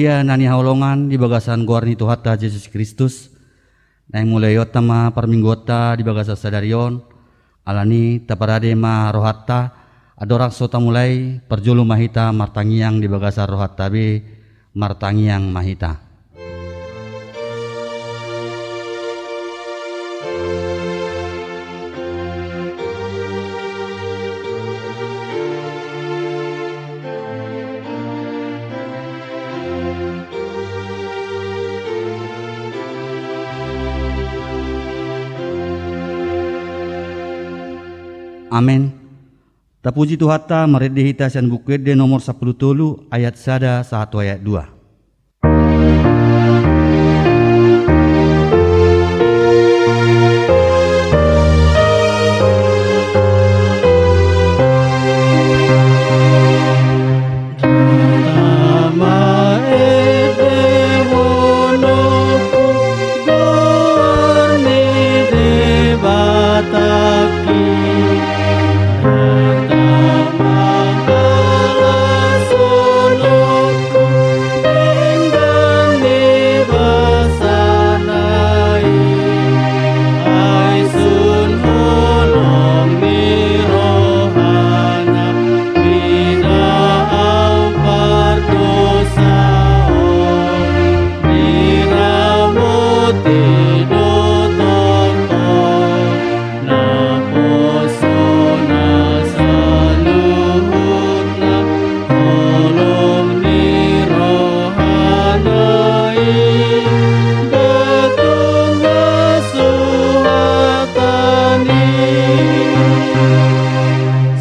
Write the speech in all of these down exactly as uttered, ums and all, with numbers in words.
Ia na hinaholongan di bagasan goar ni Tuhanta Jesus Kristus, naeng mulai hita ma parmingguonta di bagasan sadari on, alani taparade ma rohanta, andorang so tamulai, parjolo ma hita martangiang di bagasan rohanta be, martangiang ma hita. Amen. Tapuji Tuhanta, marende hita sian Buku Ende nomor sampulu tolu, ayat sada sahat tu ayat dua. Diramoti do tongtong naposona saluhutna, holong ni rohana i, datung hasuhatan i.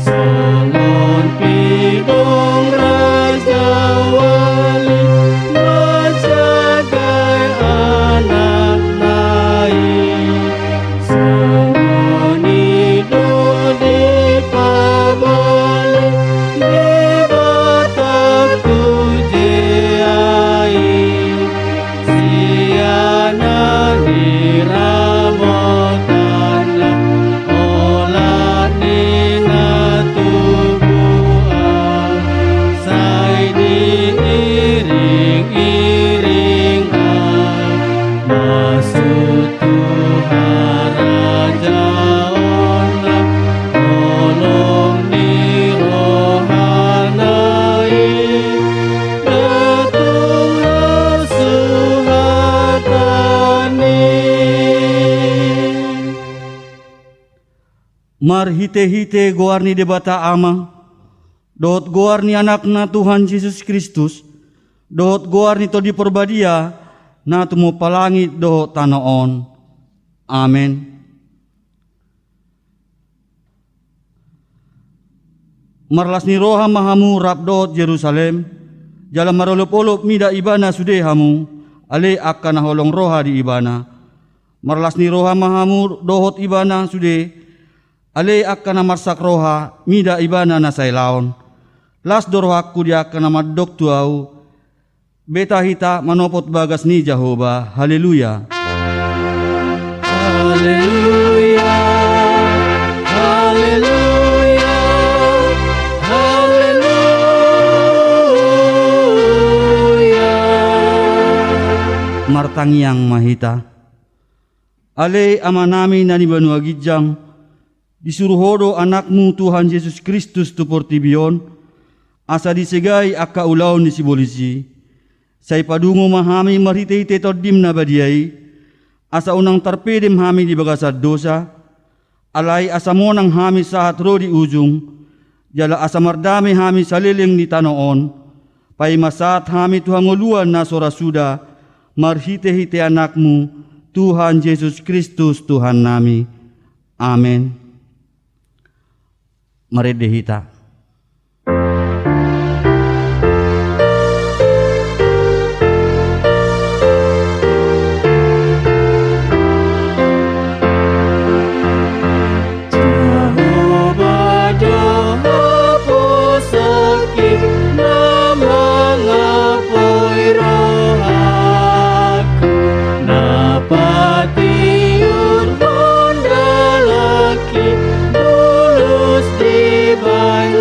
Songon pidong raja wali manjagai anakna i, songon i do dipabali Debata tu jea i. Sian na niramotanna, olat ni na tubu an, sai diiring-iring an masuk tu harajaonna, holong ni rohana i, datung hasuhatan i. Marhite-hite goar ni Debata Ama, dohot goar ni Anakna Tuhan Jesus Kristus, dohot goar ni Tondi Parbadia, na tumompa langit dohot tano on. Amen. Marlas ni roha ma hamu rap dohot Jerusalem, jala marolop-olop mida ibana sude hamu, ale angka na holong roha di ibana. Marlas ni roha ma hamu dohot ibana sude, ale angka na marsak roha mida ibana na sailaon. Las do rohangku di angka na mandok tu ahu, beta hita manopot bagas ni Jahowa. Haleluya. Haleluya. Haleluya. Haleluya. Martangiang ma hita. Ale Amanami na di banua ginjang, disuru Ho do Anakmu Tuhan Jesus Kristus tu portibi on, asa disegai angka ulaon ni sibolis i. Sai padungo ma hami marhite-hite Tondim na badia i, asa unang tarpedem hami di bagasan dosa, alai asa monang hami sahat ro di ujung, jala asa mardame hami saleleng ni tano on, paima sahat hami tu hangoluan na so ra suda, marhite-hite Anakmu, Tuhan Jesus Kristus Tuhannami. Amen. Marende hita. Jahowa do haposakhi na mangapoi rohangku, na patiur mandalangki bulus dibahen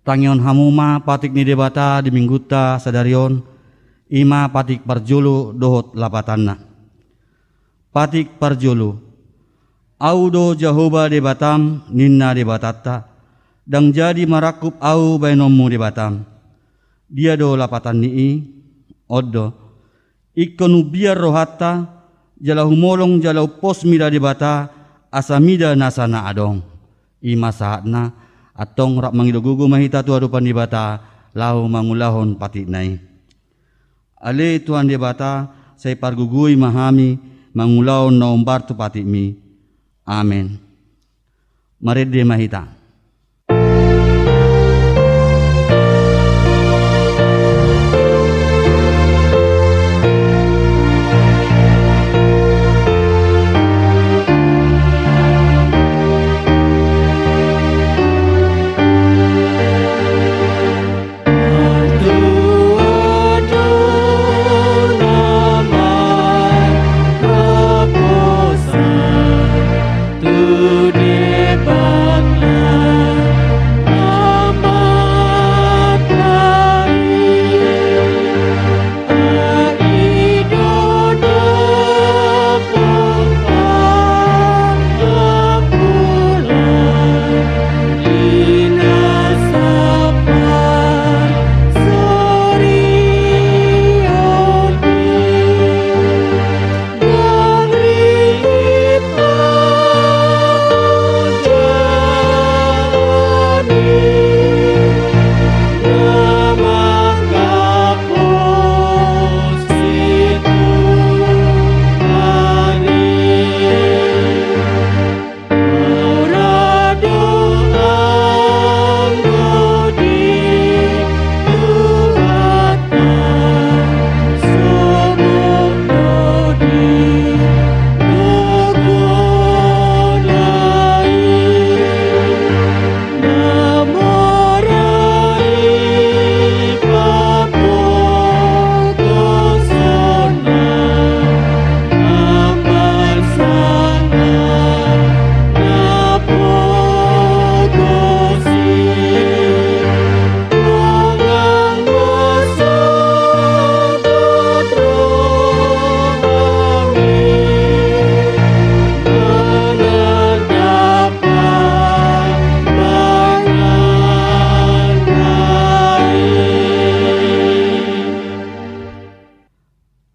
Tangihon hamu ma patik ni Debata di minggunta sadari on, i ma patik parjolo dohot lapatanna. Patik parjolo. Ahu do Jahowa Debatam, ninna Debatanta, ndang jadi marangkup ahu baenonmu Debatam. Dia do lapatan ni i? On do. Ingkon umbiar rohanta, jala humolong jala umpos mida Debata, asa mida nasa na adong. I ma sahatna. Antong rap mangido gogo ma hita tu adopan ni Debata, laho mangulahon patikna i. Ale Tuhan Debata, sai pargogoi ma hami mangulahon na hombar tu patikmi. Amen. Marende ma hita.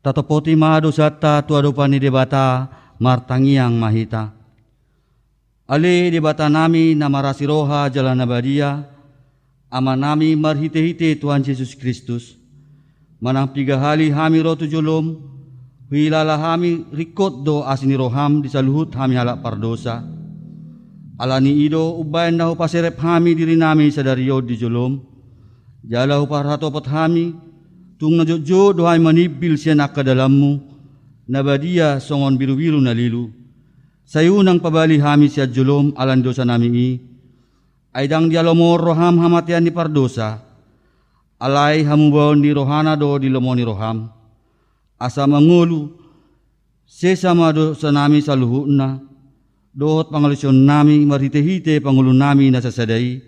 Tatophoti ma dosanta tu adopan ni Debata, martangiang ma hita. Ale Debatanami na marasi roha jala na badia, Amanami marhitehite Tuhan Jesus Kristus, manang piga hali hami ro tu jolom, huhilala hami ringkot do asi ni roham di saluhut hami halak pardosa. Ala ni i do umbaen na hupaserep hami dirinami sadari on di jolom, jala huparhatopot hami, tung na jotjot do hami manimbil sian angka dalanmu na badia songon birubiru na lilu. Sai unang pabali hami sian jolom ala ni dosanami i, ai ndang dialomohon roham hamatean ni pardosa, alai hamubaon ni rohana do di lomo ni roham. Asa mangolu, sesa ma dosanami saluhutna, dohot pangalaosionnami marhitehite pangolunami na sasada i,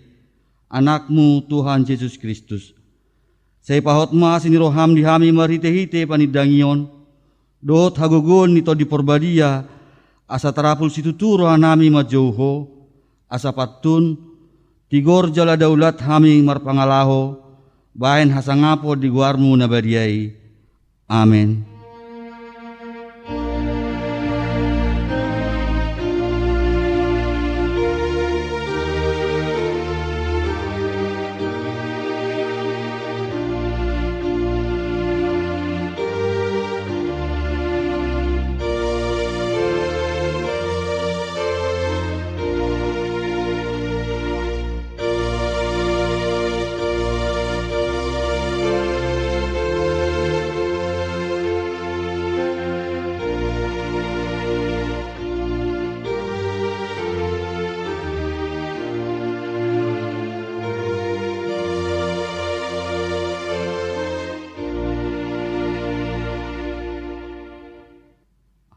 Anakmu Tuhan Jesus Kristus. Sai pahot ma asi ni roham di hami marhitehite panindangion, dohot hagogoon ni Tondi Porbadia, asa tarapul situtu rohanami manjou Ho, asa pantun, tigor jala daulat hami marpangalaho, baen hasangapon di goarmu na badia i. Amen.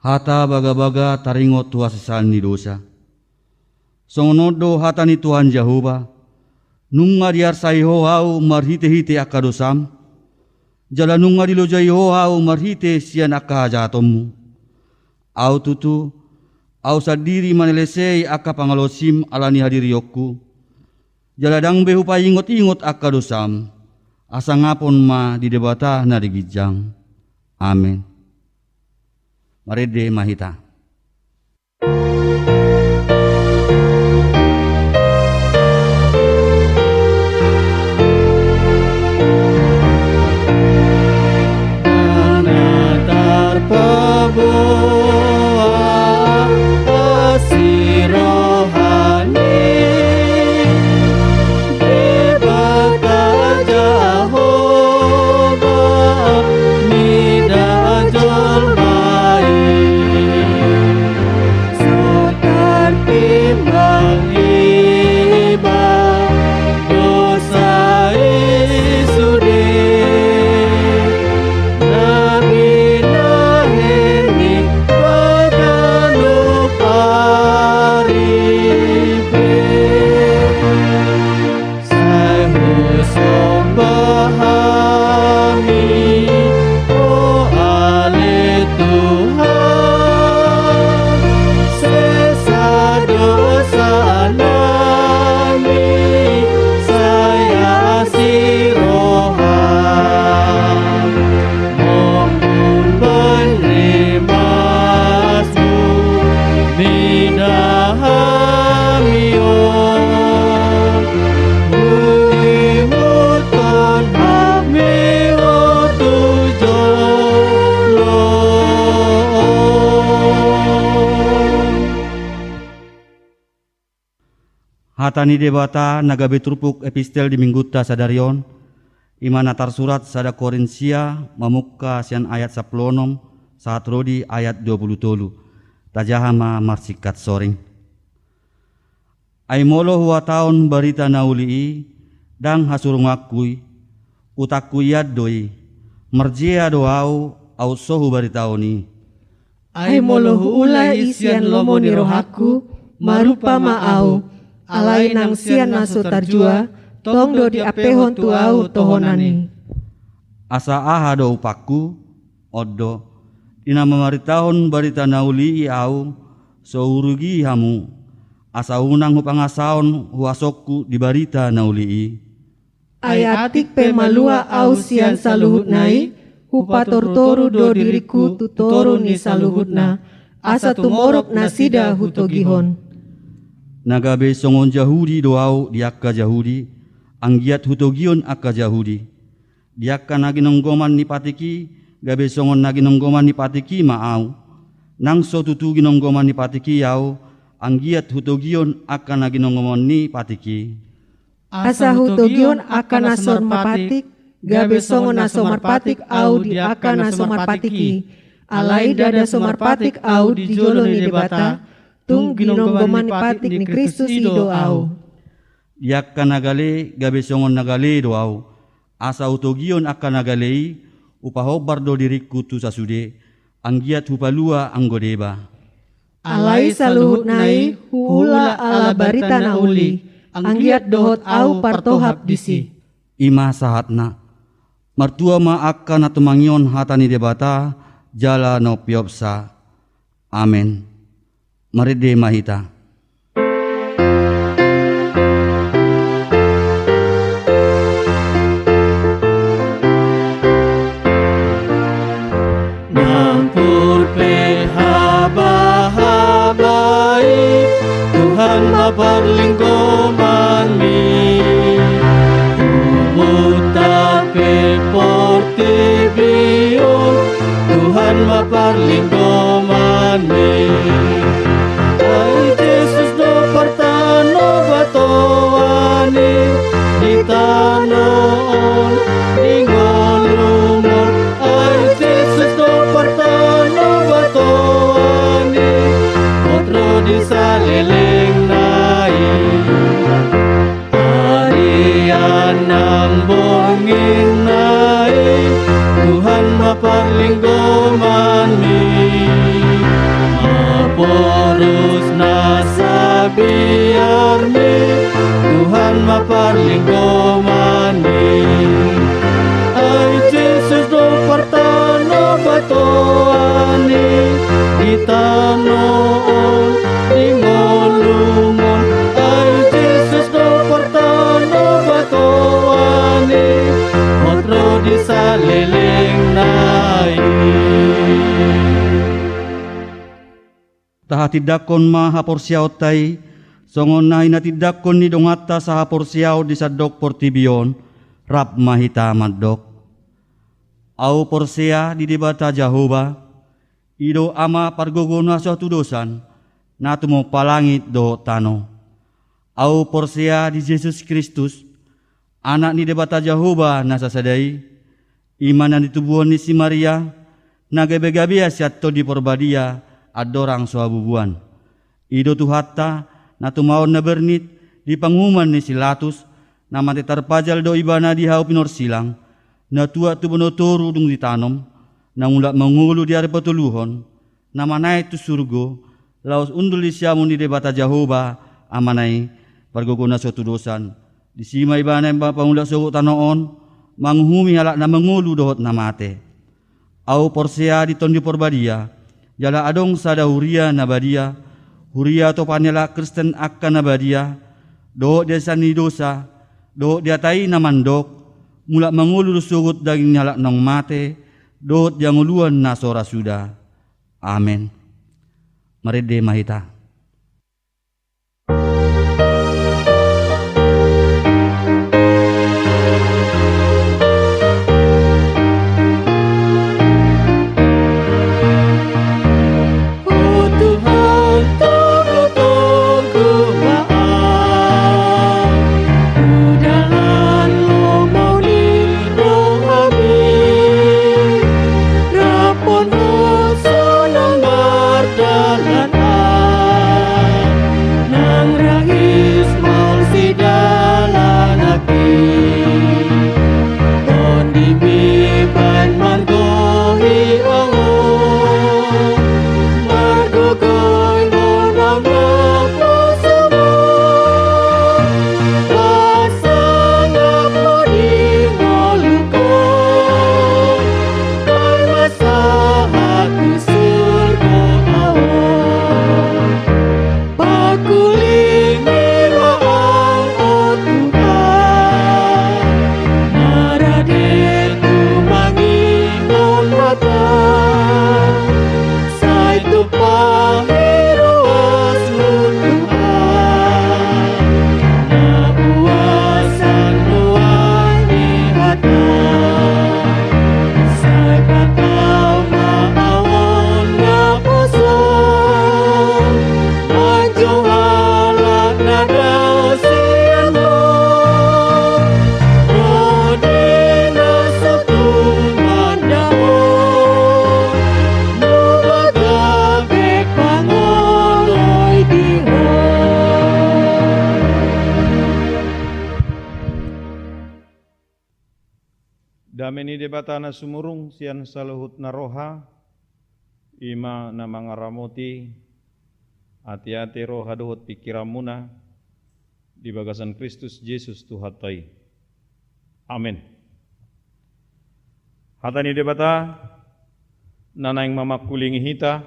Hata bagabaga taringot tu hasesaan ni dosa. Songon on do hata ni Tuhan Jahowa, Nunga diarsai Ho ahu marhite-hite angka dosam, jala nunga dilojai Ho ahu marhite sian angka hajahatonmu. Ahu tutu, ahu sandiri manelesei angka pangalaosim ala ni hadirionku, jala ndang be hupaingot-ingot angka dosam. Asa ngapon ma di Debata na di ginjang. Amen. Marende ma hita. Debata Jahowa, mida jolma i, so tartimbang iba dosa i sude. Na binahen i paganup ari pe, sai husomba hami, o ale Tuhan, sesa dosa nami, sai asi roham. Mongkun baen rimasmu, mida hami on, huihuthon hami on tu jolo on. Hata ni Debata na gabe turpuk epistel di Minggunta sadari on, i ma na tarsurat sada Korintia mamungka sian ayat sampulu onom sahat ro di ayat dua pulu tolu. Tajaha ma marsingkat soring. Ai molo huhatahon barita na uli i, ndang hasurunganku i, utangku ian do i, marjea do ahu, aut so hubaritahon i. Ai molo huula i sian lomo ni rohangku, marupa ma ahu, alai nang sian na so tarjua, tong do diampehon tu ahu tohonan i. Asa aha do upangku? On do, di na mamaritahon barita na uli i ahu, so hurugi hamu, asa unang hupangasahon huasongku di barita na uli i. Ai atik pe malua ahu sian saluhutna i, hupatorutoru do diringku tu toru ni saluhutna, asa tumorop nasida hutogihon. Na gabe songon Jahudi do ahu di angka Jahudi, anggiat hutogihon angka Jahudi. Di angka na ginonggoman ni patik i, gabe songon na ginonggoman ni patik i ma ahu. Nang so tutu ginonggoman ni patik i ahu, anggiat hutogihon angka na ginonggoman ni patik i. Asa hutogihon angka na so marpatik, gabe songon na so marpatik ahu di angka na so marpatik i. Alai ndada so marpatik ahu di jolo ni Debata, tung ginonggoman ni patik ni Kristus i do ahu. Di angka na gale, gabe songon na gale do ahu. Asa hutogihon angka na gale i, hupahombar do diringku tu sasude, anggiat hupalua anggo deba. Alai saluhutna i huula ala barita na uli, anggiat dohot ahu partohap disi. I ma sahatna. Martua ma angka na tumangihon hata ni Debata, jala na umpeopsa. Amen. Marende ma hita. Nampur pe habahaba i, Tuhan ma parlinggomanmi. Umurta pe portibi on, Tuhan ma parlinggomanmi. Ai Gomani, ai Jesus do partano batoan i di tano on, di ngolum on. Ai Jesus do partano batoan i, hot ro di salelengna i. Tahatindangkon ma haporseaonta i, songon na hinatindangkon ni donganta sahaporseaon di sandok portibi on. Rap ma hita mandok: Ahu porsea di Debata Jahowa, i do Ama pargogo na so hatudosan, na tumompa langit dohot tano. Ahu porsea di Jesus Kristus, Anak ni Debata Jahowa na sasada i, i ma na nitubuhon ni si Maria, na gabe-gabean sian Tondi Porbadia, andorang so habubuan. I do Tuhanta, na tumaon na bernit di panguhuman ni si Latus, na mate tarpajal do Ibana di hau pinorsilang, na tuat tu bono toru dung ditanom, na mulak mangolu di ari patoluhon, na manaek tu surgo, laos hundul di siamun ni Debata Jahowa Amana i, pargogo na so hatudosan. Disi ma Ibana i pangulak sogot tano on, manguhumi halak na mangolu dohot na mate. Ahu porsea di Tondi Porbadia, jala adong sada huria na badia, huria topa ni halak Kristen angka na badia, dohot di hasesaan ni dosa, dohot di hata i na mandok: Mulak mangolu do sogot daging ni halak naung mate, dohot di hangoluan na so ra suda. Amen. Marende ma hita. O Tuhan, togutogu ma ahu, tu dalan lomo ni rohami. Raphon Ho sonang mardalan ahu, nang rais maol sidalan ahu. Tondimi baen margohi ahu, margogoihon ahu naposomon. Pasangap ma di ngolungkon, baen ma sahat tu surgo ahu. Pakulingi ma ahu, o Tuhan, na rade tumanginon hataM. Sai tumpahi ruasMu, Tuhan, na uasan nuaeng ni hataM. Sai patau ma ahu on naposo, manjou halak na dao sian Ho, ro di na so tumanda Ho, nunga gabe pangoloi di Ho. Dame ni Debata na sumurung sian saluhut na roha, i ma na mangaramoti ateate, roha dohot pingkiranmuna di bagasan Kristus Jesus Tuhanta i. Amen. Hata ni Debata na naeng mamangkulingi hita,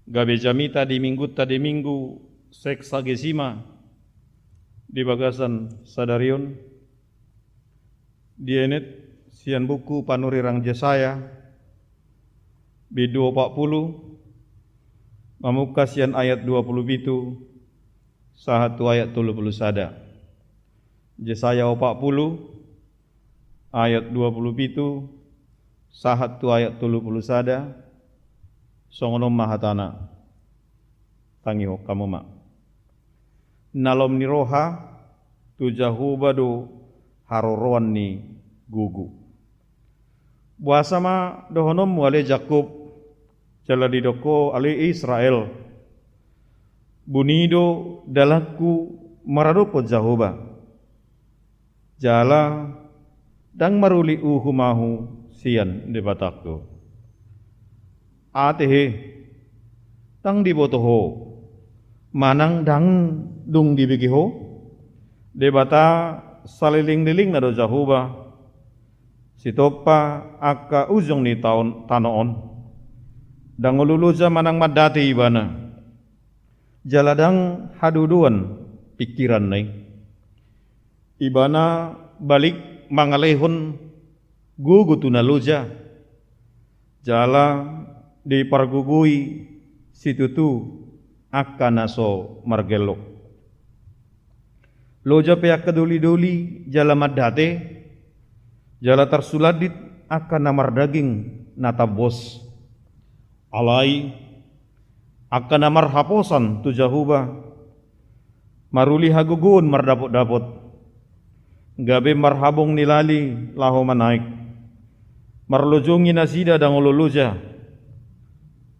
gabe jamita di minggunta di Minggu Sexagesima di bagasan sadari on, dienet sian buku panurirang Jesaya, bindu opat pulu, mamungka sian ayat dua pulu pitu sahat tu ayat tolu pulu sada. Jesaya opat pulu, ayat dua pulu pitu sahat tu ayat tolu pulu sada, songon on ma hatana. Tangihon hamu ma. Na lomo ni roha tu Jahowa do haroroan ni gogo. Boasa ma dohononmu ale Jakkob, jala didok ho ale Israel: Buni do dalanku maradophon Jahowa, jala ndang maruli uhum ahu sian Debatangku. Ate he, ndang diboto ho, manang ndang dung dibege ho? Debata salelenglelengna do Jahowa, sitompa angka ujung ni taon, tano on. Ndang olo loja manang mandate Ibana, jala ndang hadodoan pingkiranna i. Ibana balik mangalehon gogo tu na loja, jala dipargogoi situtu angka na so margellok. Loja pe angka dolidoli jala mandate, jala tarsulandit angka na mardaging na tambos. Alai angka na marhaposan tu Jahowa, maruli hagogoon mardapotdapot, gabe marhabong ni lali laho manaek, marlojongi nasida ndang olo loja,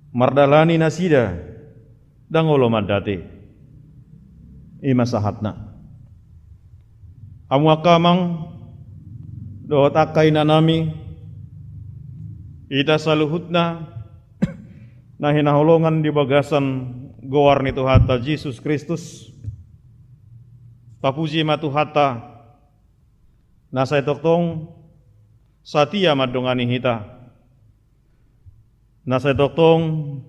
mardalani nasida ndang olo mandate. I ma sahatna. Hamu angka amang dohot angka inanami, hita saluhutna na hinaholongan di bagasan goar ni Tuhanta Jesus Kristus, tapuji ma Tuhanta, na sai tongtong satia mandongani hita, na sai tongtong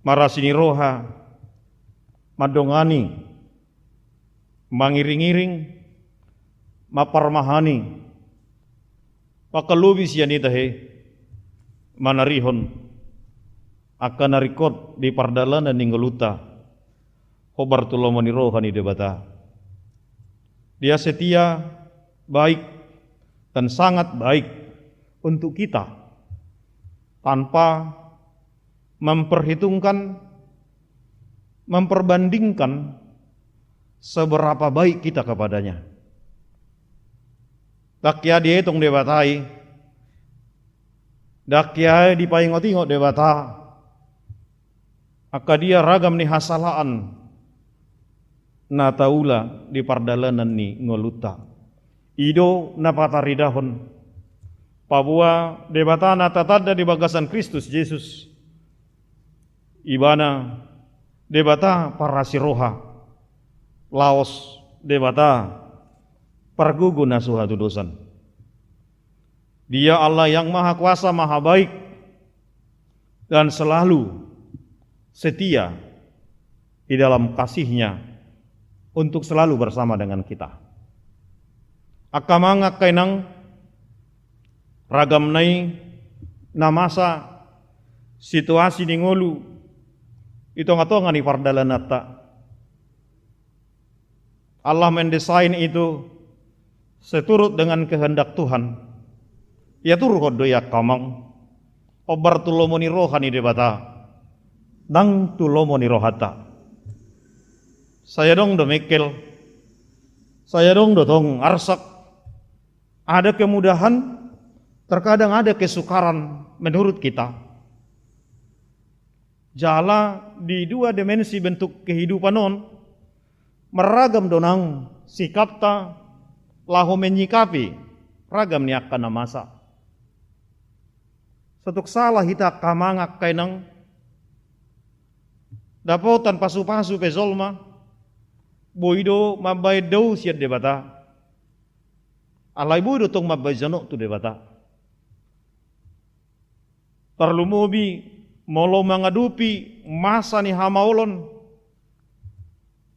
marasi ni roha mandongani, mangiringiring, mamparmahani, mangkalobei sian hita he, manarihon angka na ringkot di pardalanan ni ngolunta, hombar tu lomo ni roha ni Debata. Dia setia, baik, dan sangat baik untuk kita, tanpa memperhitungkan, memperbandingkan seberapa baik kita kepadanya. Ndang hea dietong Debata i, ndang hea dipaingotingot Debata angka dia ragam ni hasalaan na taula di pardalanan ni ngolunta. I do na pataridahon paboa Debata na tatanda di bagasan Kristus Jesus, Ibana Debata parasi roha, laos Debata pargogo na so hatudosan. Dia Allah yang Maha Kuasa, Maha Baik, dan selalu setia di dalam kasih-Nya untuk selalu bersama dengan kita. Angka amang, angka inang, ragam nai na masa situasi ni ngolu di tongatonga ni pardalananta. Allah mendesain itu seturut dengan kehendak Tuhan. Ia turhon do i, angka amang, hombar tu lomo ni roha ni Debata, ndang tu lomo ni rohanta. Sai adong do mengkel, sai adong do tong arsak. Ada kemudahan, terkadang ada kesukaran menurut kita. Jala di dua dimensi bentuk kehidupan on, marragam do nang sikapta laho menyikapi ragam ni angka na masa. Satuk sala hita, angka amang, angka inang, dapotan pasupasu pe jolma, boi do mambaen dao sian Debata. Alai boi do tong mambaen jonok tu Debata. Tarlumobi molo mangadopi masa ni hamaolon,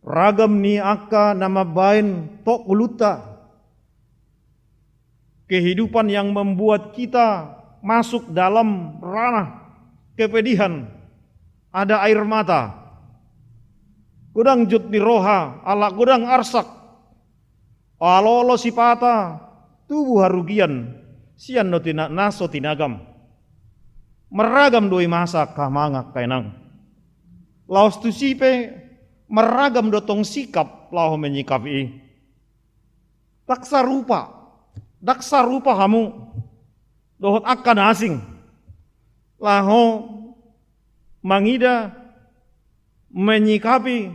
ragam ni angka na mambaen tok ngolunta, kehidupan yang membuat kita masuk dalam ranah kepedihan, ada air mata, godang jut ni roha ala godang arsak, olo-olo sipata tubu harugian sian na tina-, na so tinagam. Marragam do i masa, angka amang, angka inang. Laos tusi pe marragam do tong sikap laho menyikapi i. Ndang sarupa, ndang sarupa hamu dohot angka na asing laho mangida, menyikapi,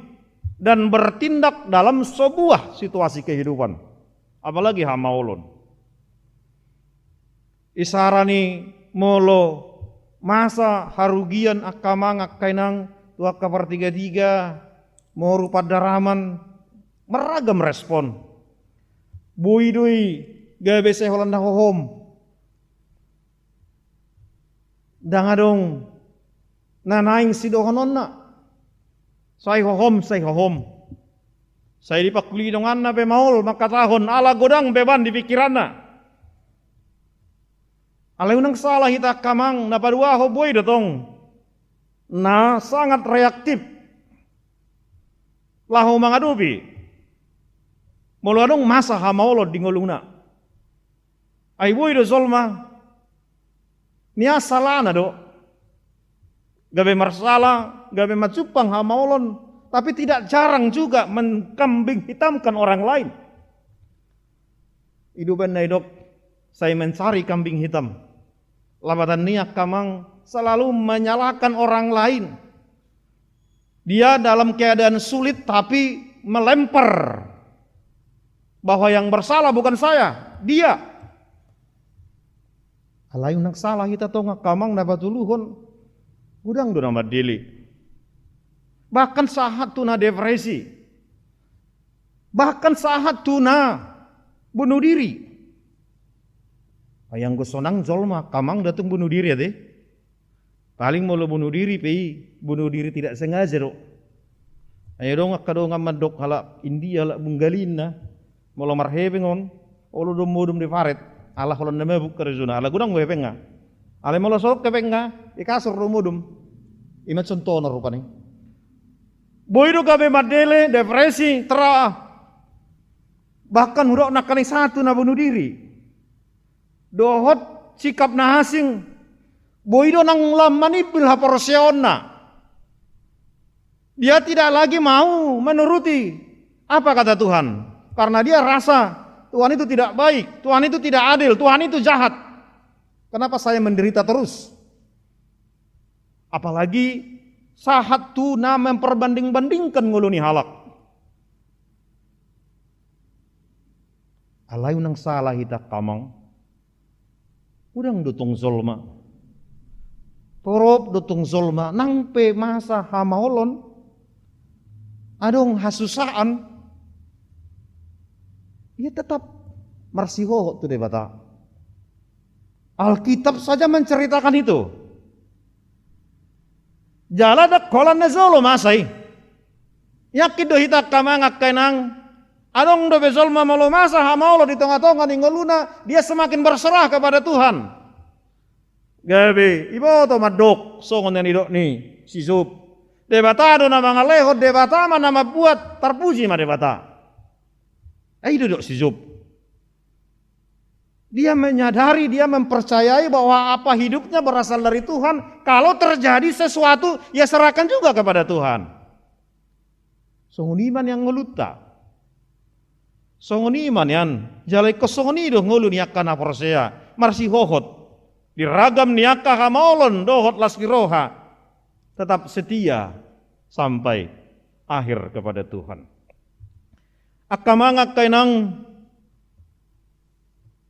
dan bertindak dalam sebuah situasi kehidupan, apalagi hamaolon. Isarani molo masa harugian, angka amang, angka inang, tu angka partigatiga, moru pandaraman, marragam respon. Boi do i gabe sai holan na hohom. Ndang adong na naeng sidohononna. Sai hohom, sai hohom. Sai dipangkulingi donganna pe maol mangkatahon ala godang beban di pingkiranna. Alai unang sala hita angka amang, na paduahon boi do tong na sangat reaktif laho mangadopi molo adong masa hamaolon di ngoluna. Ai boi do jolma, nian salana do gabe marsala, gabe manjumpang hamaolon, tapi tidak jarang juga mengkambing hitamkan orang lain. I do umbahen na didok sai mencari kambing hitam. Lapatanna angka amang, selalu menyalahkan orang lain. Dia dalam keadaan sulit tapi melempar bahwa yang bersalah bukan saya, dia. Alai unang sala hita tong angka amang, na patoluhon godang do na mandele. Bahkan sahat tu na depresi. Bahkan sahat tu na bunuh diri. Ai anggo sonang jolma angka amang, ndang tung bunuh diri ate. Paling molo bunuh diri pe i, bunuh diri tidak sengaja do. Ai adong angka dongan mandok halak India, halak Bunggaliinna, molo marhepeng on, olo do modom di paret, ala holan na mabuk karejona, ala godang do hepengna. Alai molo so hepengna, di kasur do modom. I ma contohna rupani. Boi do gabe mandele, depresi, tera. Bahkan hudok nangkaning sahat tu na bunuh diri. Dohot sikap na asing, boi do nang lam manimbil haporseaonna. Dia tidak lagi mau menuruti apa kata Tuhan, karena dia rasa Tuhan itu tidak baik, Tuhan itu tidak adil, Tuhan itu jahat. Kenapa saya menderita terus? Apalagi sahat tu na memperbanding-bandingkan ngolu ni halak. Alai unang sala hita angka amang, godang do tong jolma. Torop do tong jolma, nang pe masa hamaolon, adong hasusaan, ia tetap marsihohot tu Debata. Alkitab saja menceritakan itu. Jala ndang holan na jolo masa i. Yakin do hita angka amang, angka inang, adong dope jolma molo masa hamaolon di tonga-tonga ni ngoluna, dia semakin berserah kepada Tuhan. Gabe diboto mandok songon na nidok ni si Job. Debata do na mangalehon, Debata ma na mambuat, tarpuji ma Debata. Ai i do didok si Job. Dia menyadari, dia mempercayai bahwa apa hidupnya berasal dari Tuhan. Kalau terjadi sesuatu, ia serahkan juga kepada Tuhan. Songon i ma nian ngolunta. Songon i ma nian, jala ingkon songon i do ngolu ni angka na porsea, marsihohot. Di ragam ni angka hamaolon dohot las ni roha, tetap setia sampai akhir kepada Tuhan. Angka amang, angka inang,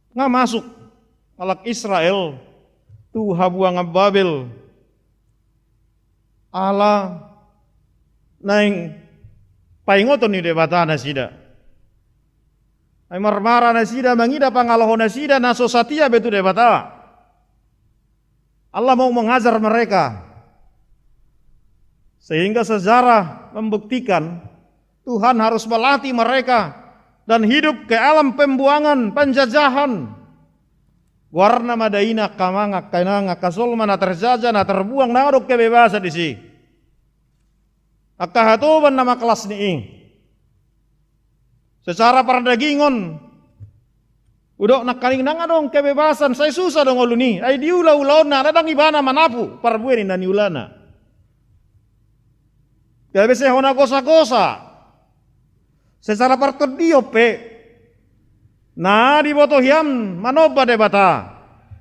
nga masuk halak Israel tu habuangan Babel ala naeng paingoton ni Debata nasida. Ai marmara nasida mangida pangalaho nasida na so satia be tu Debata. Allah mau mengajar mereka. Sehingga sejarah membuktikan Tuhan harus melatih mereka dan hidup ke alam pembuangan, penjajahan. Goarna ma da i, angka amang, angka inang, angka jolma na terjajah, na terbuang, ndang adong kebebasan disi. Angka hatoban na mangkalas ni i. Secara pardagingon, hudok nangkaning ndang adong kebebasan, sai susah do ngolu ni i, ai diula ulaonna, ala ndang ibana manapu parbue ni na niulana. Gabe sai hona gosa-gosa. Secara partondion pe, na diboto hian manomba Debata,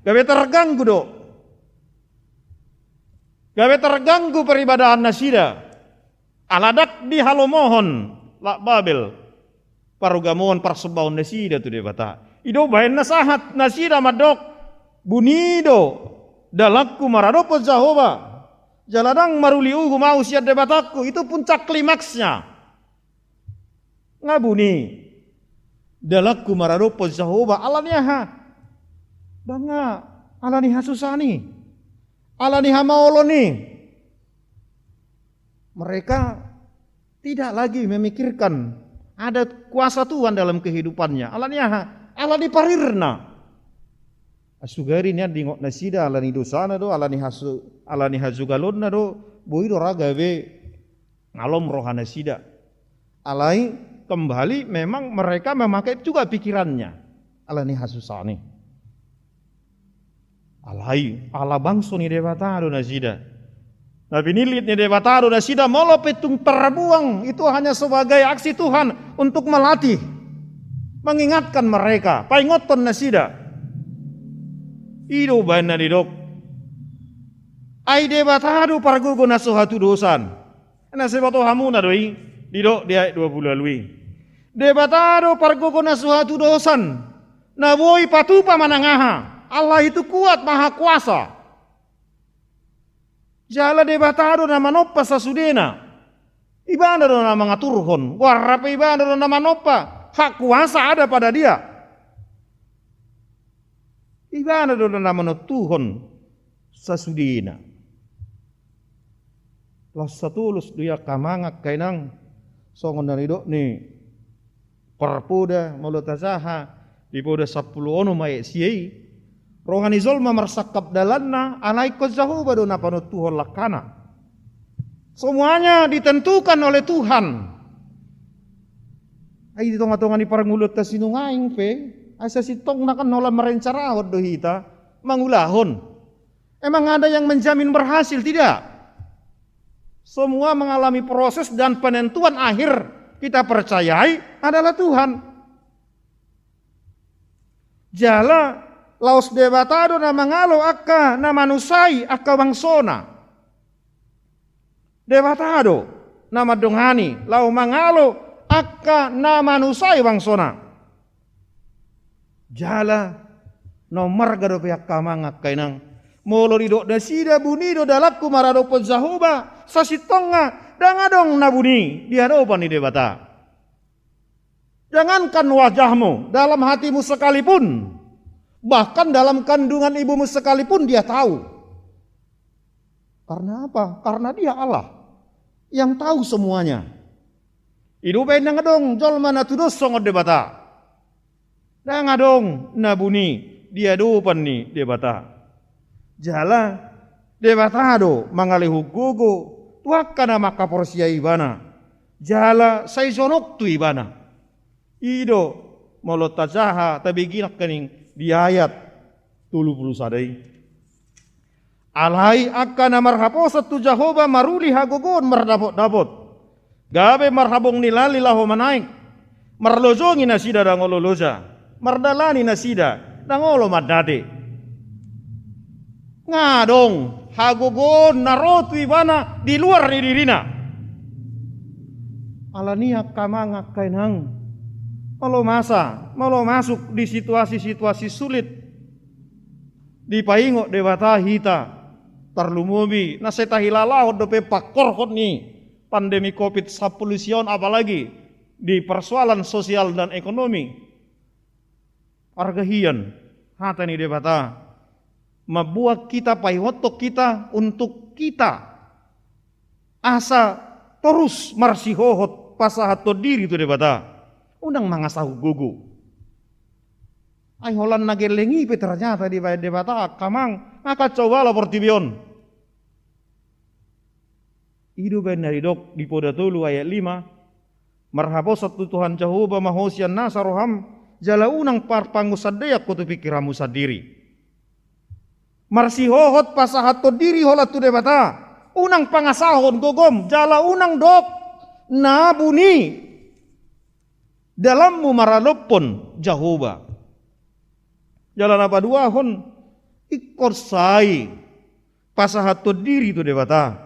gabe terganggu do. Gabe terganggu peribadahan nasida. Ala ndang dihalomohon halak Babel parugamohon, parsombaon nasida tu Debata. I do umbahen na sahat nasida mandok, buni do dalanku maradophon Jahowa, jala ndang maruli uhum ahu sian Debatangku. Itu puncak klimaksnya. Nga buni. dalanku maradophon Jahowa, ala ni aha? Ndang, ala ni hasusaan i, ala ni hamaolon i. Mereka tidak lagi memikirkan ada kuasa Tuhan dalam kehidupannya. Ala ni aha? Ala ni parirna. Sugari nian diingot nasida ala ni dosana do, ala ni hasu-, ala ni hasugalonna do, boi do ra gabe ngalom roha nasida. Alai kembali memang mereka memakai juga pikirannya. Ala ni hasusaan i. Alai ala bangso ni Debata do nasida. Na pinillit ni Debata do nasida, molo pe tung tarbuang, itu hanya sebagai aksi Tuhan untuk melatih, mengingatkan mereka, paingothon nasida. I do baen na didok, ai Debata do pargogo na so hatudosan. Na sai boto hamuna do i, didok di ayat dua pulu ualu i. Debata do pargogo na so hatudosan, na boi patupa manang aha. Allah itu kuat, maha kuasa. Jala Debata do na manompa sasudena. Ibana do na mangaturhon, goarna pe Ibana do na manompa. Hak kuasa ada pada Dia. Ibana do na manontuhon sasudena. Laos satolos do i angka amang, angka inang, songon na nidok ni parpoda, molo tajaha di Poda sampulu onom ayat sia i, roha ni jolma marsangkap dalanna, alai ingkon Jahowa do na panontuhon langkana. Semuanya ditentukan oleh Tuhan. Ai di tonga-tonga ni parngoluonta sinungaing pe, ai sasintongna kan holan marencanahon do hita, mangulahon. Emang ada yang menjamin berhasil? Tidak. Semua mengalami proses dan penentuan akhir kita percayai adalah Tuhan. Jala laos Debata do na mangalo angka na manusai angka bangsona. Debata do na mandongani laho mangalo angka na manusai bangsona. Jala na ummarga dope angka amang, angka inang, molo didok nasida buni do dalanku maradophon Jahowa, sasintongna ndang adong na buni di adopan ni Debata. Jangankan wajahmu, dalam hatimu sekalipun, bahkan dalam kandungan ibumu sekalipun Dia tahu. Karena apa? Karena Dia Allah yang tahu semuanya. I do baen ndang adong jolma na tudos songon Debata. Ndang adong na buni di adopan ni Debata. Jala Debata do mangalehon gogo tu angka na mangkaporseai Ibana. Jala sai jonok tu Ibana. I do molo tajaha tabege nangkaning di ayat tolu pulu sada i. Alai angka na marhaposan tu Jahowa maruli hagogoon mardapotdapot. Gabe marhabong ni lali laho manaek. Marlojongi nasida ndang olo loja. Mardalani nasida ndang olo mandate. Nga adong hagogoon na ro tu ibana di luar ni dirina. Alani i angka amang, angka inang, molo masa, molo masuk di situasi-situasi sulit, dipaingot Debata hita, tarlumobi na sai tahilalahon dope pangkorhon ni pandemi covid sampulu sia on, apalagi di persoalan sosial dan ekonomi. Arga hian, hata ni Debata mambuat kita, paingothon kita, untuk kita asa torus marsihohot pasahathon diri tu Debata. Unang mangasahon gogo. Ai holan na gelleng i pe ternyata dibaen Debata angka amang, nga kacau bala portibi on. I do baen na didok di Poda tolu ayat lima, marhaposan tu Tuhan Jahowa ma ho sian nasa roham, jala unang parpangunsandean ho tu pingkiranmu sandiri. Marsihohot pasahathon diri holan tu Debata, unang pangasahon gogom, jala unang dok na buni dalanmu maradophon Jahowa. Jala na paduahon, ingkon sai pasahathon diri tu Debata,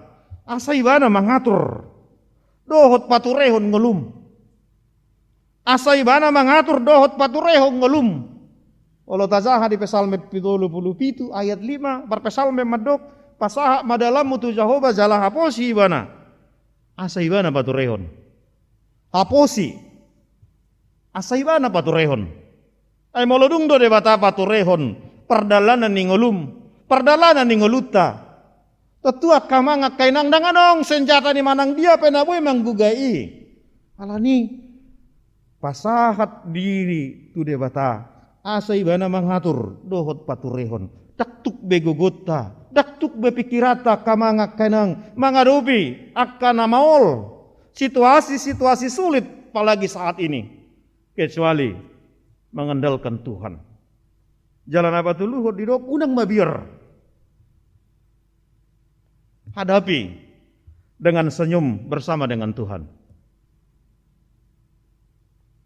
asa Ibana mangatur dohot paturehon ngolum. Asa Ibana mangatur dohot paturehon ngolum. Olo tajaha di Psalmen pitolu pulu pitu ayat lima, parpsalmen mandok, pasahat ma dalanmu tu Jahowa jala haposi Ibana, asa Ibana paturehon. Haposi. Asa ibana paturehon. Ai molo dung do Debata paturehon pardalanan ni ngolum, pardalanan ni ngolunta, tontu angka amang angka inang, ndang adong senjata ni manang dia pe na boi manggugai i. Alani pasahat diri tu Debata, asa ibana mangatur dohot paturehon. Ndang tuk be gogonta, ndang tuk be pikiranta angka amang angka inang mangadopi angka na maol, situasi-situasi sulit, apalagi saat ini, kecuali mengandalkan Tuhan. Jala na patoluhon didok, unang mabiar. Hadapi dengan senyum bersama dengan Tuhan.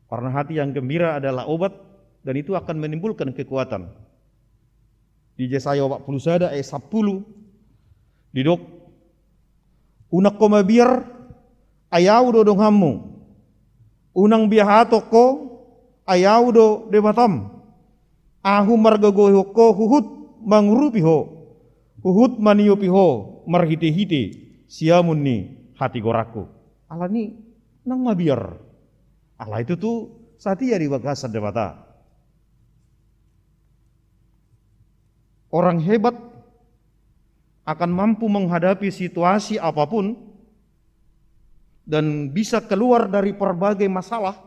Karena hati yang gembira adalah obat, dan itu akan menimbulkan kekuatan. Di Jesaya opat pulu sada ayat sampulu, didok, unang ho mabiar, ai Ahu do donganmu. Unang biahaton ho, ai Ahu do Debatam. Ahu margogoihon ho huhut mangurupi ho, huhut maniopi ho marhitehite siamun ni hatigoranku. Alani unang mabiar. Alai tutu satia di bagasan Debata. Orang hebat akan mampu menghadapi situasi apapun dan bisa keluar dari berbagai masalah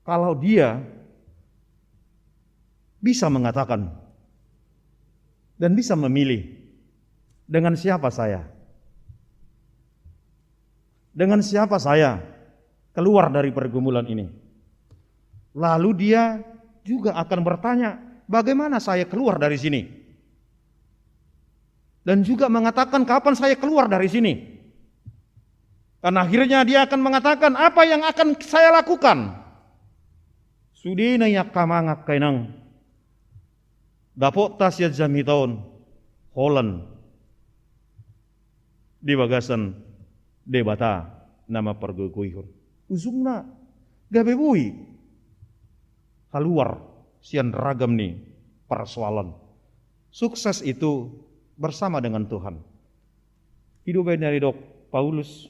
kalau dia bisa mengatakan dan bisa memilih, dengan siapa saya? Dengan siapa saya keluar dari pergumulan ini? Lalu dia juga akan bertanya, bagaimana saya keluar dari sini? Dan juga mengatakan, kapan saya keluar dari sini? Dan akhirnya dia akan mengatakan, apa yang akan saya lakukan? Sude na i, angka amang angka inang, dapotta sian jamita on holan di bagasan Debata na mampargogoihon. Ujungna gabe boi kaluar sian ragam ni persoalan. Sukses itu bersama dengan Tuhan. I do umbahen na nidok Paulus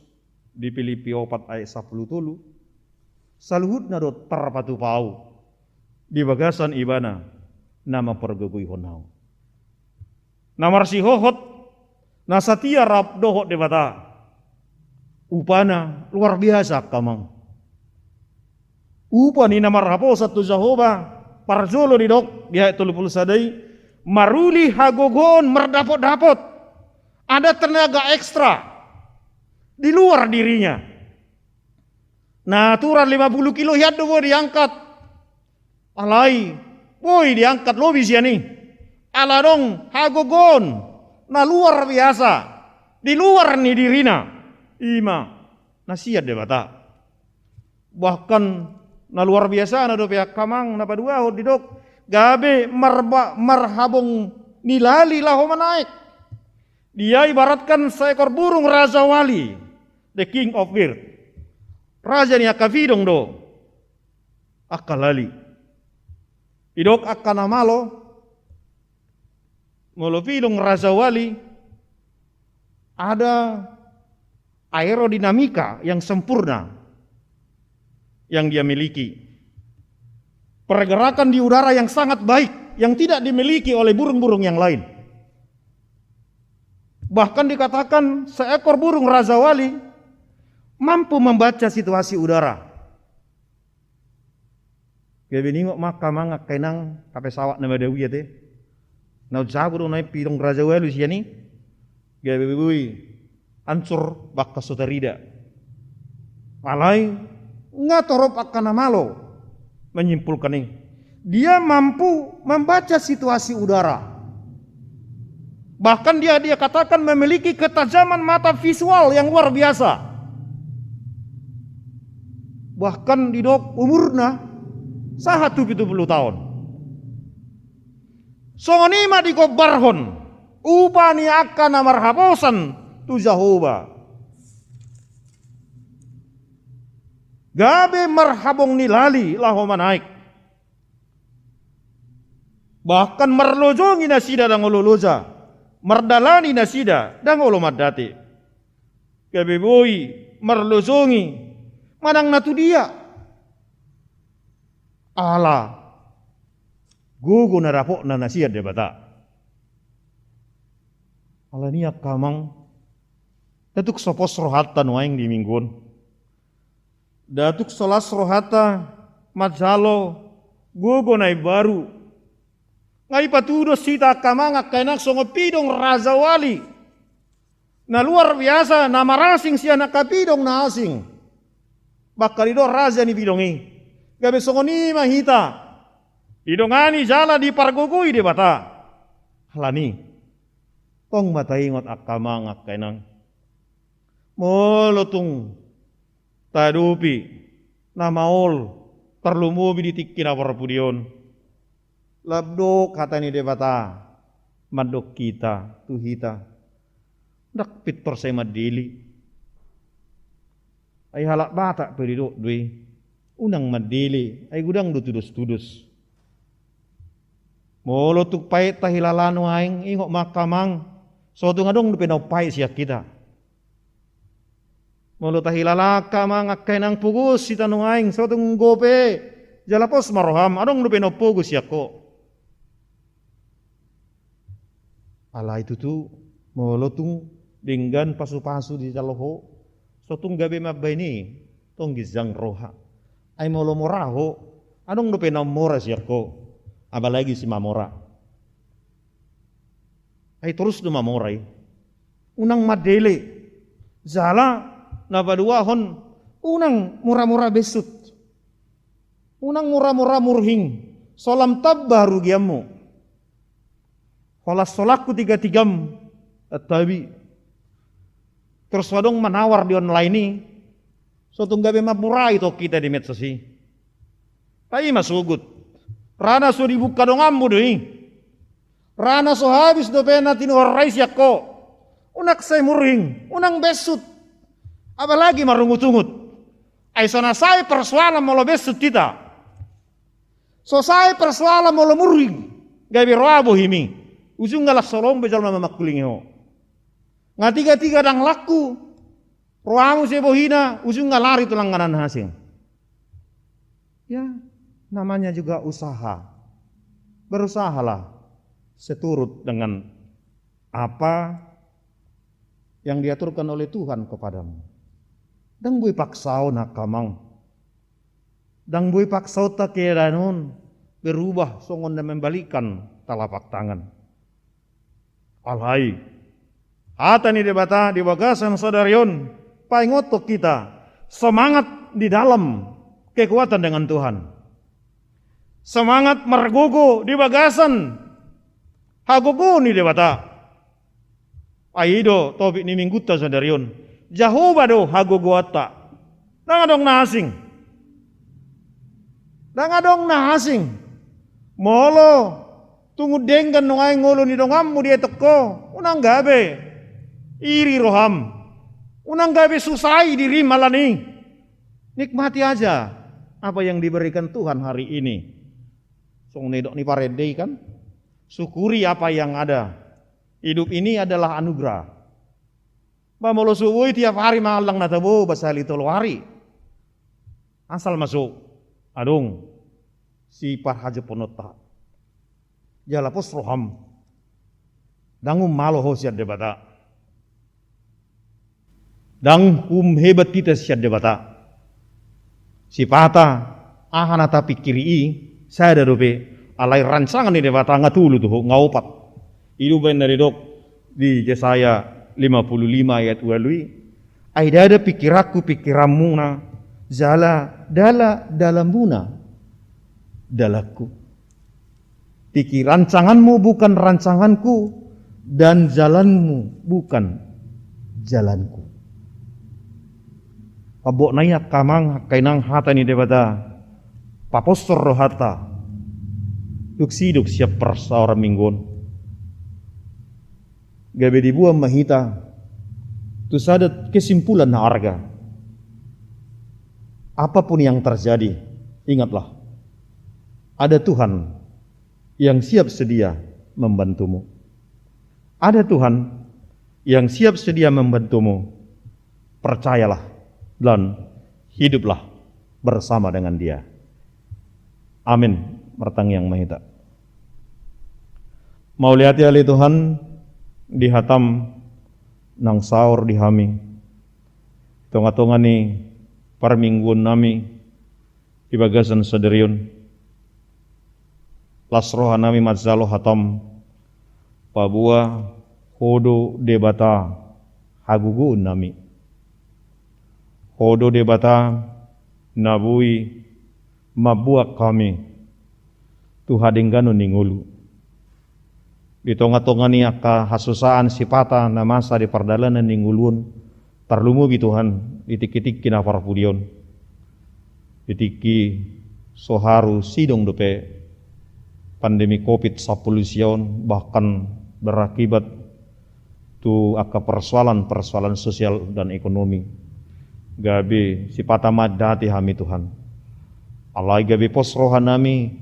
di Pilipi opat ayat sampulu tolu, saluhutna do tarpatupa ahu di bagasan Ibana na mampargogoihon ahu. Na marsihohot, na satia rap dohot Debata, upana luar biasa, angka amang. Upa ni na marhaposan tu Jahowa, parjolo didok di ayat tolu pulu sada i, maruli hagogoon mardapotdapot. Ada tenaga ekstra di luar dirinya. Natural lima pulu kilo hian do boi diangkat. Alai boi diangkat lobi sian i. Ala adong hagogoon na luar biasa di luar ni dirina. I ma na sian Debata. Bahkan na luar biasana dope, angka amang, na paduahon didok, gabe marba-, marhabong ni lali laho manaek. Dia ibaratkan seekor burung rajawali, the king of bird. Raja ni angka pidong do angka lali. Didok angka na malo, molo pidong rajawali, ada aerodinamika yang sempurna yang dia miliki. Pergerakan di udara yang sangat baik, yang tidak dimiliki oleh burung-burung yang lain. Bahkan dikatakan seekor burung rajawali mampu membaca situasi udara. Gabe ningot ma angka amang angka inang, angka pesawat na madao i ate. Na umjabu do na i pidong rajawali sian i. Gabe boi ancur bakas so tarida. Alai nga torop angka na malo menyimpulkan i. Dia mampu membaca situasi udara. Bahkan dia, dia katakan memiliki ketajaman mata visual yang luar biasa. Bahkan didok umurna sahat tu pitu pulu taon. Songon i ma digombarhon upa ni angka na marhaposan tu Jahowa. Gabe marhabong ni lali laho manaek. Bahkan marlojongi nasida ndang olo loja, mardalani nasida ndang olo mandate. Gabe boi marlojongi manang na tu dia, Ala gogo na dapotna na sian Debata. Alani i angka amang, nda tung so pos rohanta nuaeng di Minggu on. Nda tung so las rohanta manjalo gogo na imbaru. Nga ipatudos hita angka amang angka inang songon pidong rajawali na luar biasa, na marasing sian angka pidong na asing. Bahkan didok raja ni pidong i. Gabe songon i ma hita didongani jala dipargogoi Debata. Alani i, tong ma taingot angka amang angka inang, molo tung taadopi na maol, tarlumobi di tingki na parpudi on, lam didok hata ni Debata mandok hita tu hita, ndang pintor sai mandele. Ai halak Batak pe didok do i, unang mandele, ai godang do tudos-tudos. Molo tung paet tahilala nuaeng, ingot ma angka amang, so tung adong dope na umpaet sian hita. Molo tahilala angka amang angka inang, pogos hita nuaeng, so tung gogo pe jala pos ma roham, adong dope na umpogo sian ho. Alai tutu, molo tung denggan pasu-pasu dijalo ho, so tung gabe mambaen i, tong ginjang roha. Ai molo mora ho, adong dope na ummora sian ho, apalagi simamora. Ai torus do mamora i. Unang mandele. Jala na paduahon, unang mura-mura bensut. Unang mura-mura murhing. So lam tamba harugianmu. Holan so laku tiga-tigam, tabi. Torus so adong manawar di online i, so tung gabe mammurai tong hita di medsos i. Ai ima sogot. Ra na so dibuka donganmu do i. Ra na so habis dope na tinuhor i sian ho. Unang sai murhing, unang bensut. Apalagi marungut-ungut. Ai so na sae persoalan molo bensut hita. So sae persoalan molo murhing. Gabe roa bohimi. Ujungna las holong be jolma mamangkulingi ho. Nga tiga-tiga ndang laku. Roamu sai bohina, ujungna lari tu langganan na asing. Ya, namanya juga usaha. Berusahalah seturut dengan apa yang diaturkan oleh Tuhan kepadamu. Ndang boi paksaon angka amang. Ndang boi paksaonta keadaan on berubah songon na membalikkan telapak tangan. Alai hata ni Debata di bagasan sadari on paingothon hita, semangat di dalam kekuatan dengan Tuhan. Semangat margogo di bagasan hagogoon ni Debata. Ai i do topik ni Minggunta sadari on. Jahowa do hagogoonta. Ndang adong na asing. Ndang adong na asing. Molo tung denggan nuaeng ngolu ni donganmu dietong ho, unang gabe iri roham. Unang gabe susah i dirim alani i. Nikmati aja apa yang diberikan Tuhan hari ini. Songon nidok ni parende i kan, syukuri apa yang ada. Hidup ini adalah anugerah. Ba molo so boi tiap hari mangallang na tabo, ba sahali tolu hari. Asal ma so adong siparhajopkononta. Jala pos roham. Ndang ummalo ho sian Debata. Ndang umhebat hita sian Debata. Sipata aha na tapingkiri i sada dope, alai rancangan ni Debata nga tolu tu ho, nga opat. I do umbaen na didok di Jesaya lima puluh lima ayat ualu i. Ai ndada pingkiranku pingkiranmuna, jala ndada dalanmuna dalanku. Pikir rancanganmu bukan rancanganku, dan jalanmu bukan jalanku. Pambotna i angka amang, angka inang, hata ni Debata paposhon rohanta dung sidok sian parsaoran Minggu on. Gabe diboan ma hita tu sada kesimpulan na arga. Apapun yang terjadi, ingatlah, ada Tuhan yang siap sedia membantumu. Ada Tuhan yang siap sedia membantumu. Percayalah dan hiduplah bersama dengan Dia. Amin. Martangiang ma hita. Mauliate ale Tuhan, di hataM naung saor di hami, di tonga-tonga ni parmingguonnami di bagasan sadari on. Las rohanami manjalo hataM, paboa Ho do Debata hagogoonnami. Ho do Debata na boi mambuat hami tu hadengganon ni ngolu. Di tonga-tonga ni angka hasusaan sipata na masa di pardalanan ni ngolu on, tarlumobi Tuhan, di tingki-tingki na parpudi on. Di tingki so haru sidung dope pandemi covid sampulu sia on, bahkan berakibat tu angka persoalan-persoalan sosial dan ekonomi. Gabe sipata mandate hami Tuhan. Alai gabe pos rohanami,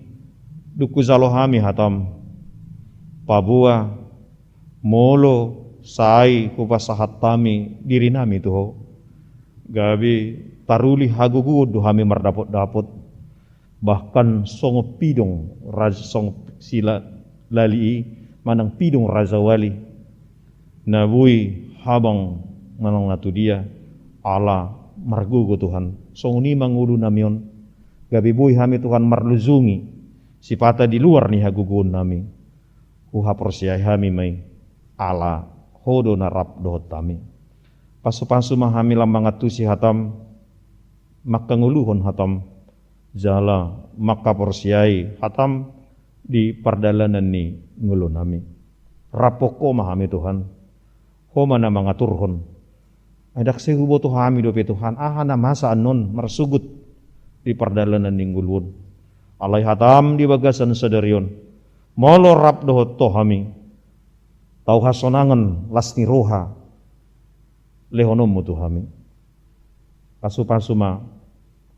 dung hujalo hami hataM. Paboa, molo sai hupasahat hami dirinami tu Ho, gabe taruli hagogoon do hami mardapot-dapot. Bahkan songon pidong raja, songon sila lali i, manang pidong raja wali na boi habang manang na tudia, ala margogo Tuhan. Songon i ma ngolunami on, gabe boi hami Tuhan marlujungi sipata di luar ni hagogoonnami. Huhaporseai hami ma i, ala Ho do na rap dohot hami. Pasu-pasu ma hami lam mangantusi hataM, mangkangoluhon hataM, jala mangkaporseai hataM di pardalanan ni ngolunami. Raphon Ho ma hami Tuhan, Ho ma na mangaturhon. Ai ndang sai huboto hami dope Tuhan, aha na masa annon marsogot di pardalanan ni ngolu on. Alai hataM di bagasan sadari on, molo rap dohot Ho hami, tau hasonangan, las ni roha lehononMu tu hami. Pasu-pasu ma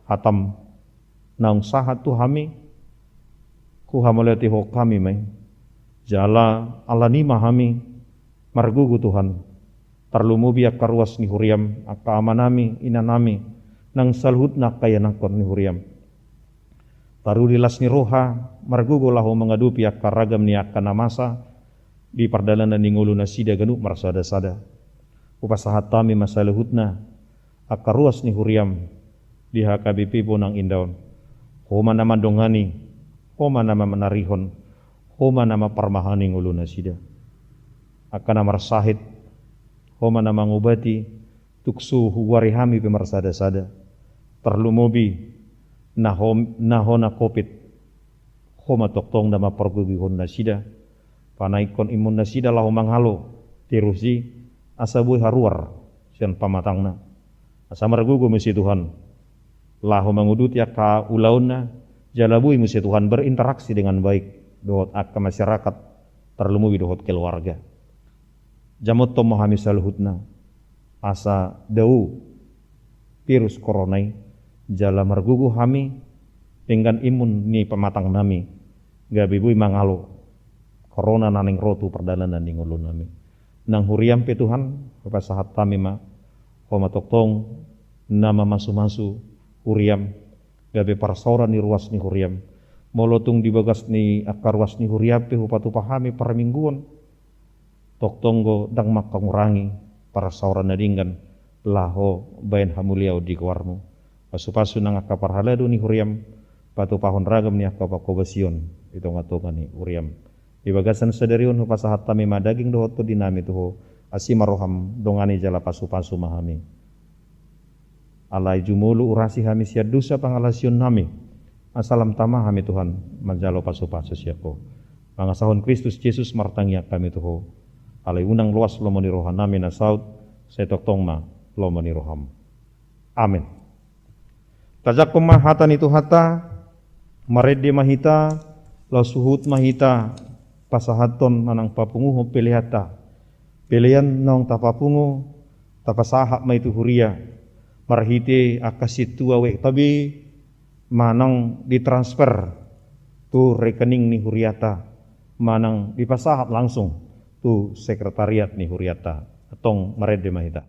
hataM naung sahat tu hami, huhamauliatehon hami ma i. Jala ala ni i ma hami margogo Tuhan, tarlumobi angka ruas ni huriaM, angka amanami, inanami, nang saluhutna angka ianakhon ni huriaM. Taruli las ni roha, margogo laho mangadopi angka ragam ni angka na masa di pardalanan ni ngolu nasida ganup marsada-sada. Hupasahat hami ma saluhutna angka ruas ni huriaM di H K B P Bonang Indah on. Ho ma na mandongani, Ho ma na manarihon, Ho ma na mamparmahani ngolu nasida. Angka na marsahit, Ho ma na mangobati, tung so hugoari hami pe marsada-sada. Tarlumobi na ho, na hona covid, Ho ma tongtong na mampargogoi nasida. Panaikkon imun nasida laho mangalo virus i, asa boi haruar sian pamatangna. Asa margogo muse Tuhan laho manguduti angka ulaonna, jala boi muse Tuhan berinteraksi dengan baik dohot angka masyarakat, tarlumobi dohot keluarga. Jamothon ma hami saluhutna, asa dao virus corona i, jala margogo hami denggan imun ni pamatangnami, gabe boi mangalo corona na naeng ro tu pardalanan ni ngolunami. Nang huriaM pe Tuhan, hupasahat hami ma, Ho ma tongtong na mamasu-masu huriaM, gabe parsaoran ni ruas ni huriaM. Molo tung di bagas ni angka ruas ni huriaM pe hupatupa hami parmingguon, tongtong do ndang mangkahurangi parsaoran na denggan laho baen hamuliaon di goarMu. Pasu-pasu nang angka parhalado ni huriaM, patupahon ragam ni angka panghobasion di tonga-tonga ni huriaM. Di bagasan sadari on hupasahat hami ma daging dohot tondinami tu Ho, asi ma rohaM, dongani jala pasu-pasu ma hami. Alai jumolo urasi hami sian dosa pangalaosionnami, asa lam tama hami Tuhan manjalo pasu-pasu sian Ho. Mangasahon Kristus Jesus martangiang hami tu Ho. Alai unang loas lomo ni rohanami na saut, sai tongtong ma lomo ni rohaM. Amen. Tajangkon ma hata ni Tuhanta, marende ma hita, laos huhut ma hita pasahathon manang papunguhon peleanta. Pelean naung tapapungu, tapasahat ma i tu huria, marhite angka sintua W K B, manang ditransfer tu rekening ni hurianta, manang dipasahat langsung tu sekretariat ni hurianta. Antong marende ma hita.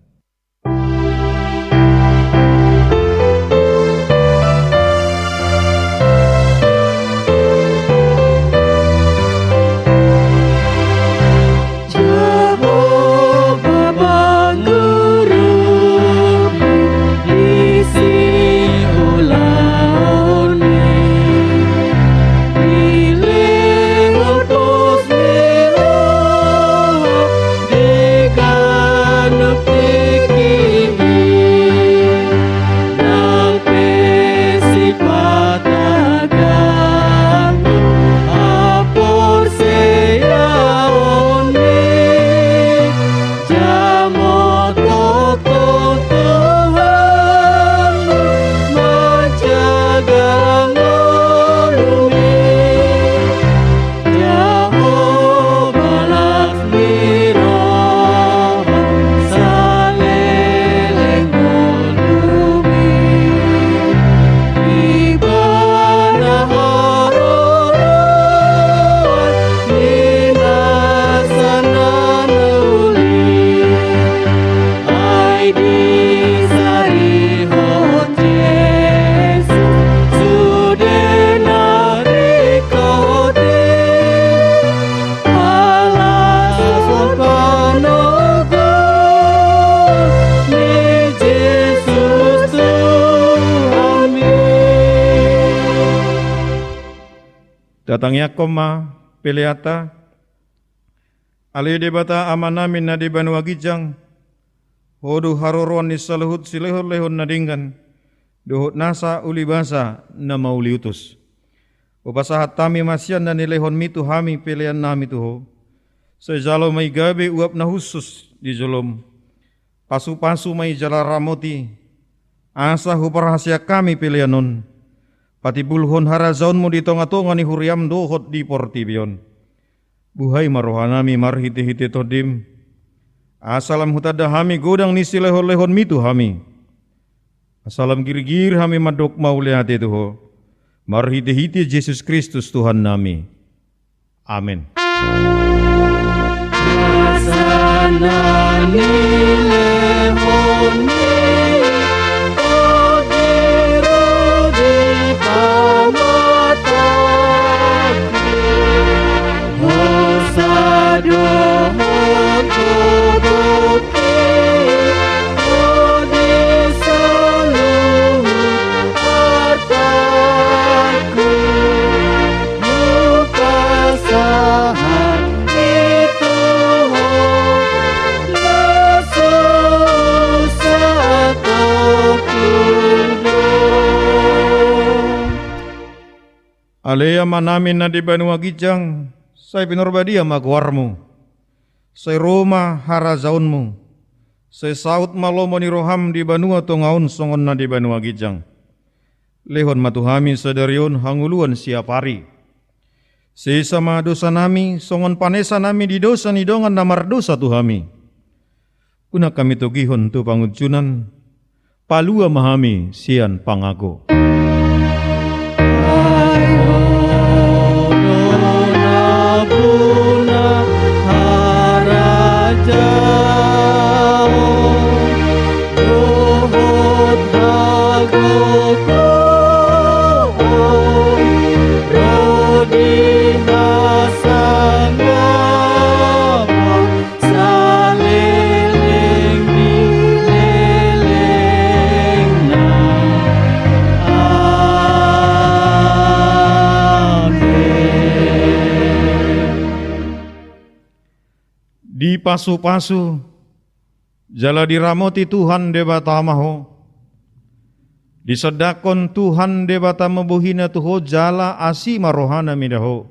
Tatangiangkon ma peleanta. Ale Debata Amanami na di banua ginjang, Ho do haroroan ni saluhut silehonlehon na denggan dohot nasa ulibasa na mauliutus. Hupasahat hami ma sian na nilehonmi tu hami peleannami tu Ho. Sai jalo ma i gabe uap na hushus di jolom. Pasupasu ma i jala ramoti, asa huparhaseang hami pelean on patimbulhon harajaonmu di tongatonga ni huriam dohot di portibi on. Buhai ma rohanami marhitehite Tondim, asa lam hutanda hami godang ni silehonlehonmi tu hami, asa lam girgir hami mandok mauliate tu Ho, marhitehite Jesus Kristus Tuhannami. Amen. Ale Amanami na di banua ginjang, sai pinarbadia ma goarmu. Sai ro ma harajaonmu. Sai saut ma lomo ni roham di banua tonga on songon na di banua ginjang. Lehon ma tu hami sadari on hangoluan siapari. Sesa ma dosanami songon panesanami di dosa ni dongan na mardosa tu hami. Unang hami togihon tu pangunjunan, palua ma hami sian pangago. Saleleng ni lelengna. Amen. Dipasupasu jala diramoti Tuhan Debata ma ho. Disondangkon Tuhan Debata ma bohina tu ho jala asi ma rohana mida ho.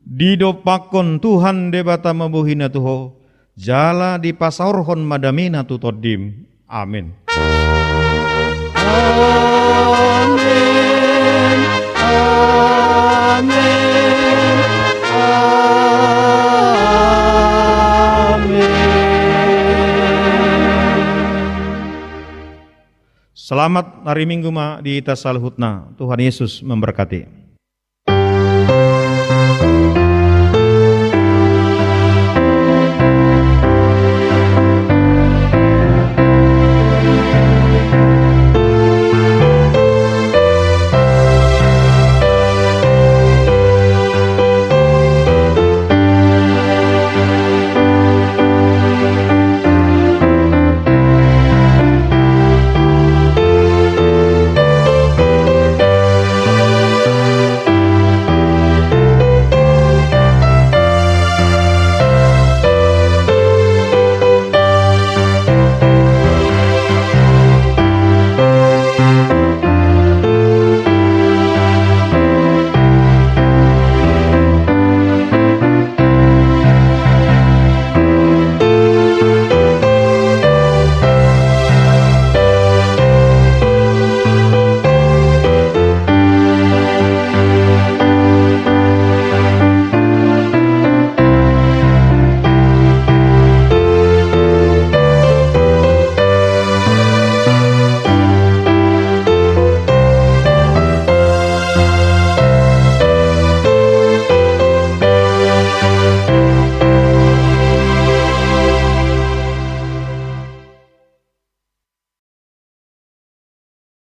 Didompakkon Tuhan Debata ma bohina tu ho jala dipasaorhon ma damena tu tondim. Amen. Amen. Amen. Amen. Selamat hari Minggu ma di hita saluhutna. Tuhan Yesus memberkati.